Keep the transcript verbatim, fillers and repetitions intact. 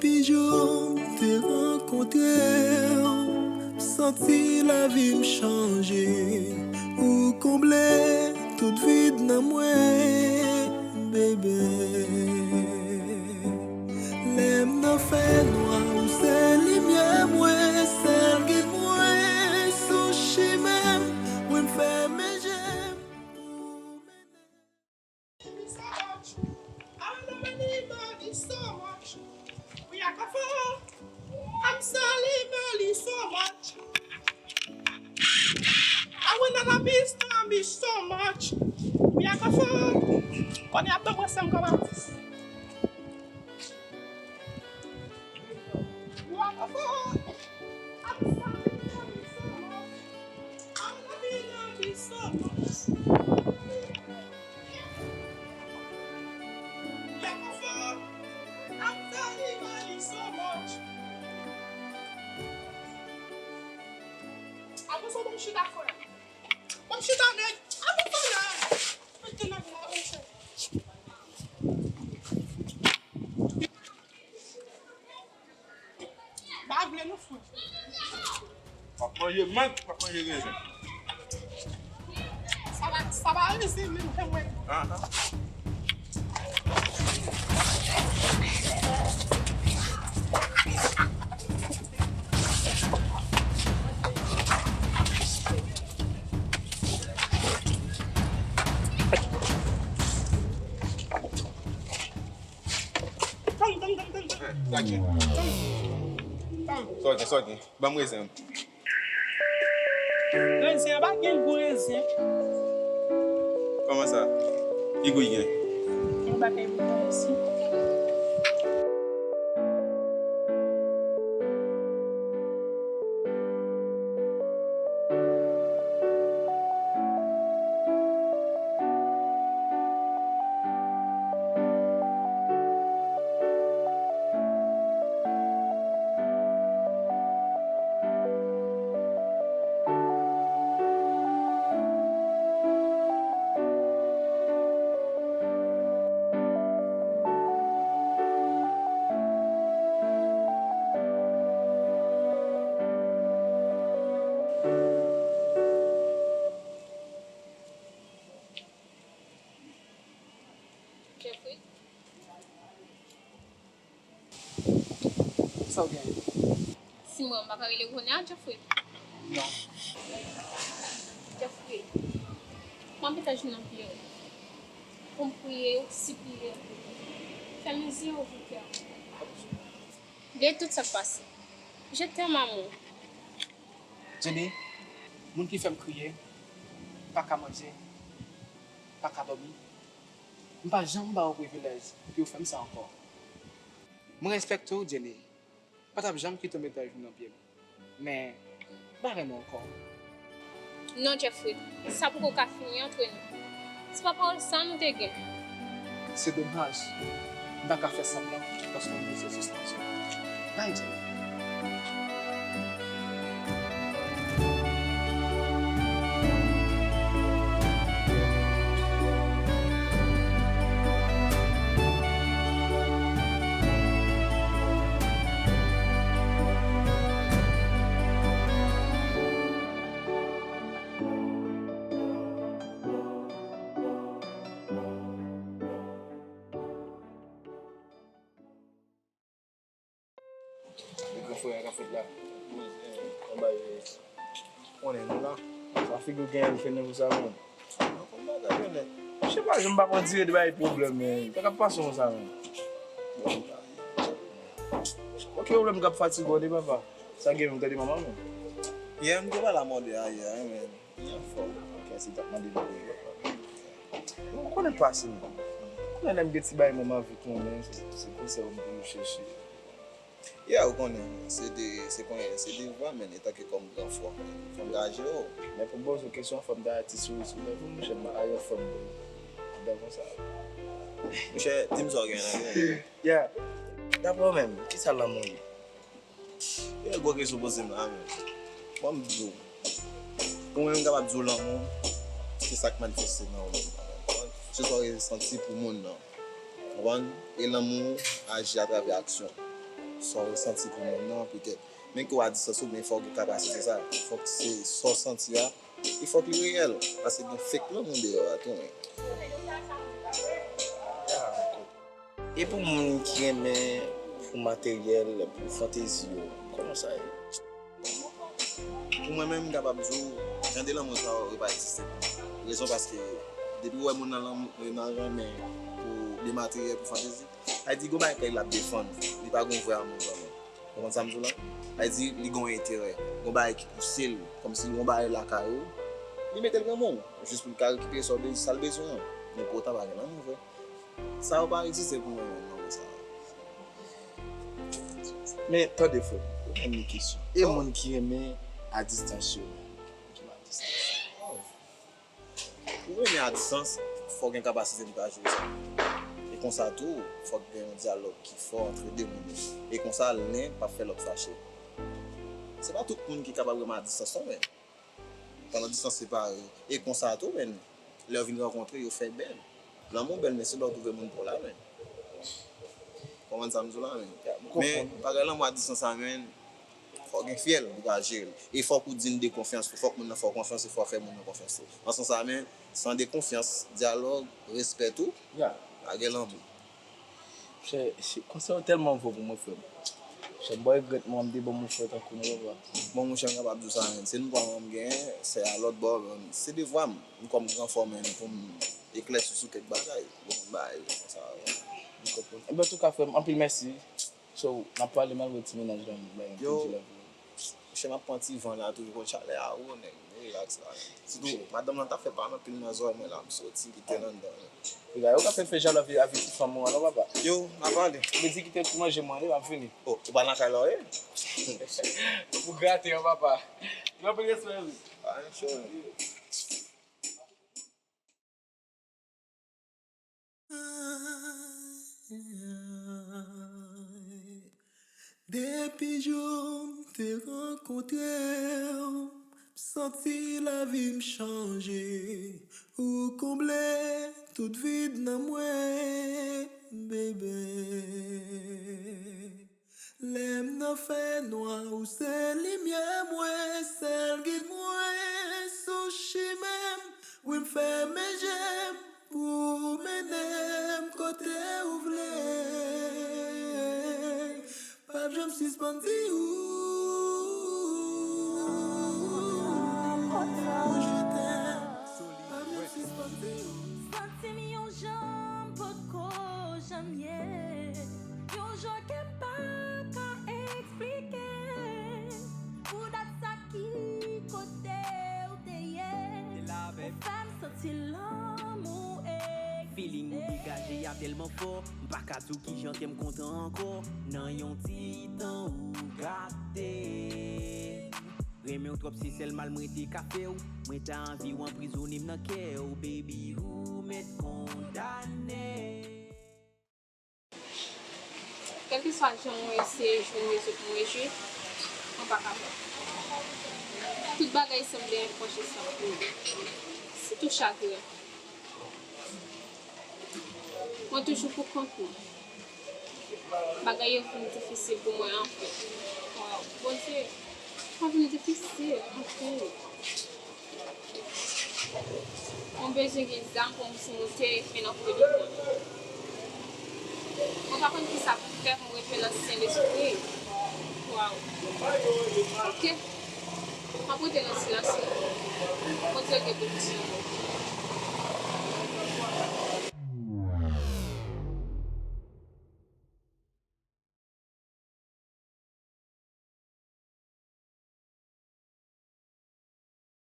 Depi jou m te rankontre w, m santi lavi m chanje. Ou konble tout vid nan mwen, bebe. Lè m nan fènwa, ou se limyè mwen, sèl gid mwen sou chimen m. Wi, m fèmen je m pou mennen. So much. I love anybody so much. We are go for. I'm sorry, Molly, so much. I will not be stormy so much. We are go for. On est à peu près cinq comme artiste. We are go for. I'm sorry, Molly, so much. I love you, love you so much. Avanse w ban m chita frè. Ban m chita nèg. Avanse w la. Mwen te nan la, mwen chè. Pa vle non frè. W ap manje mank, w ap manje rezen. Sa va, sa va rezi menm jan mwen. Ahan. Tang, tang, tang, tang, tang. Eh, sa gen. Tang. Tang. Sa w gen, sa w gen. Ban m rezen an. Rezen an pa gen gou rezen. Kòman sa? Ki gou l gen? Gen bagay pou mwen isi. Jeffrey? Sa w genyen? Si mwen, m pa ka rele w kounye a, Jeffrey? Non. Jeffrey, m ap met al jounen nan pye w. Pou m priye w, sipliye w. Fèmen zye w, Jeffrey. Bliye tout sa k pase. Je t'aime, amour. Jenny, moun ki fè m kriye, pa ka manje, pa ka dòmi, m pa janm ba w privilèj pou w fè m sa ankò. Mwen respekte w, Jenny. M pa t ap janm kite w met al jounen nan pye m. Men, m pa renmen w ankò. Non, Jeffrey, sa poko ka fini antre nou. Se pa pawòl sa nou te gen. Se domaj, m pa ka fè sanblan paske m bezwen sispansyon. Bye, Jenny. E gran frè a k ap fèt la. Anba yo ye. Konnen nou la. Sa figi w genyen l fè nan jou sa menm. Nan konn bagay yo nèt. M se pa jan m pa pran dire de bay pwoblèm men. Sa k ap pase w sa menm. Bon, m pa. Bon, ki pwoblèm k ap fatige w de papa? Sa gen menm tande manman menm. Yè m te pale a mòde a yè wi men. Li anfòm. Ok, se t ap mande m pou yo. Ou konnen pase m. Konnen lè m gen ti bagay mwen m anvi konnen, se, se konsèy ou m toujou chèche. Yeah, ou konnen, se de, se konnen, se devwa, men etanke kòm gran frè, fò m ta jere w. Men pou poze w kesyon, fò m ta atis sou, sou lèv ou, monchè, m pa ka gen fòm dan konsa. Monchè, di m sa w gen nan men w. Yeah. Daprè w menm, kisa lanmou ye? E gwo kesyon poze m la menm. Bon, m di w. Pou mwen, m kapab di w lanmou, se sa k manifeste nan ou menm. Se sa w resanti pou moun nan. Konprann? E lanmou aji atravè aksyon. Sa w resanti pou moun nan, petèt. Menm ke w a distans ou, men fòk gen kapasite sa. Fòk se sa w santi a, e fòk li reyèl. Paske gen fake lanmou deyò a tou, men. E pou moun ki renmen pou materyèl, pou fantezi yo, kòman sa ye? Pou mwen menm, m kapab di w, jan de lanmou sa yo, yo pa egziste pou mwen. Rezon paske, depi w wè moun nan lanmou, nan renmen pou de materyèl, pou fantezi, sa vle di gon bagay k fè l ap defann, li pa gon vrè amou vrèman. Ou konprann sa m di w la? Sa vle di li gon enterè, gon bagay ki pouse l, kòmsi li gon bagay lakay ou, li mete l granmoun, jis pou l ka rekipere sa l bezwen, sa l bezwen an. Men poutan pa gen lanmou vre. Sa yo pa egziste pou mwen menm, non, sa. Men, tande, frè m, mwen gen yon kesyon. E moun ki renmen a distans yo, ki renmen a distans? Pou renmen a distans, fòk gen kapasite pou ka jere sa. E konsa tou, fòk gen yon dyalòg ki fò antre de moun yo. E konsa, len p ap fè lòt fache. Se pa tout moun ki kapab renmen a distans, non, men. Pandan distans separe yo. E konsa tou, men, lè yo vin rankontre, yo fè bèl. Lanmou bèl, men se lè w twouve moun pa w la, men. Konprann sa m di w la, men. Men, bagay lanmou a distans la, men, fòk gen fyèl pou ka jere l. E fòk ou diy de konfyans ou. Fòk moun nan fè w konfyans e fòk fè moun nan konfyans tou. Nan sans sa, men, san de konfyans, dyalòg, respè tou, pa gen lanmou. Chè, chè, konsèy ou tèlman vo pou mwen, frè m. Chè, m pa regrèt mwen, m te bon moun frè tankou nou, papa. Bon, monchè, m kapab di w sa, men. Se nou pran m genyen, se a lòt bò, men se devwa m, m kòm gran frè, men, pou m eklèsi sou kèk bagay. Bon, bagay, sa, m konprann. Enben, antouka, frè m, anpil mèsi. So, n ap pale malgre ti mennaj la, men, bagay, m te di la pou ou. Monchè, m ap pran ti van la toujou, kot chalè a wo, nèg, m rilaks la. Sitou, madanm lan t ap fè pa m anpil nan zòrèy mwen la, m soti kite l anndan. Piga, yo ka fè fè jalou avè, avè ti fanm ou an, non, papa? Yo, n a pale. Ou di kite pou manje mwen, wi, m ap vini. Oh, ou pa nan kay la, wi? Ou grate, an, papa. Gen anpil respè, wi. Pa gen chè. Depi jou m te rankontre w, m santi lavi m chanje. Ou konble tout vid nan mwen, bebe. Lè m nan fènwa, ou se limyè mwen, sèl gid mwen sou chimen m. Wi, m fèmen je m pou w mennen m kote ou vle. P ap janm sispann di ou je t'aime. P ap janm sispann di ou. Santi m yon jan m potko janm ye. Yon jan ke m pa ka eksplike. Pou dat sa ki kote w te ye. Ou fè m santi lanmou egziste. Feeling ou degaje a tèlman fò. M pa ka di w kijan ke m kontan ankò. Nan yon ti tan ou gate. Renmen w twòp se sèl mal mwen te ka fè w. Mwen ta anvi w anprizone m nan kè w, baby, ou mèt kondane. Kèlkeswa jan mwen eseye jwenn rezo pou mwen jwe, mwen pa kapab. Tout bagay sanble enpòsib pou mwen. Sitou chagren. Mwen toujou pou kont mwen. Bagay yo vin difisil pou mwen anpil. Waw, Bondye, sa vin difisil anpil. Mwen bezwen gen zam pou m simonte, men nan pwoblèm nan. Mwen pa konn kisa pou m fè pou m retounen nan sen lespri. Waw. Oke. M ap rete nan silans mwen. Bondye gen benediksyon mwen.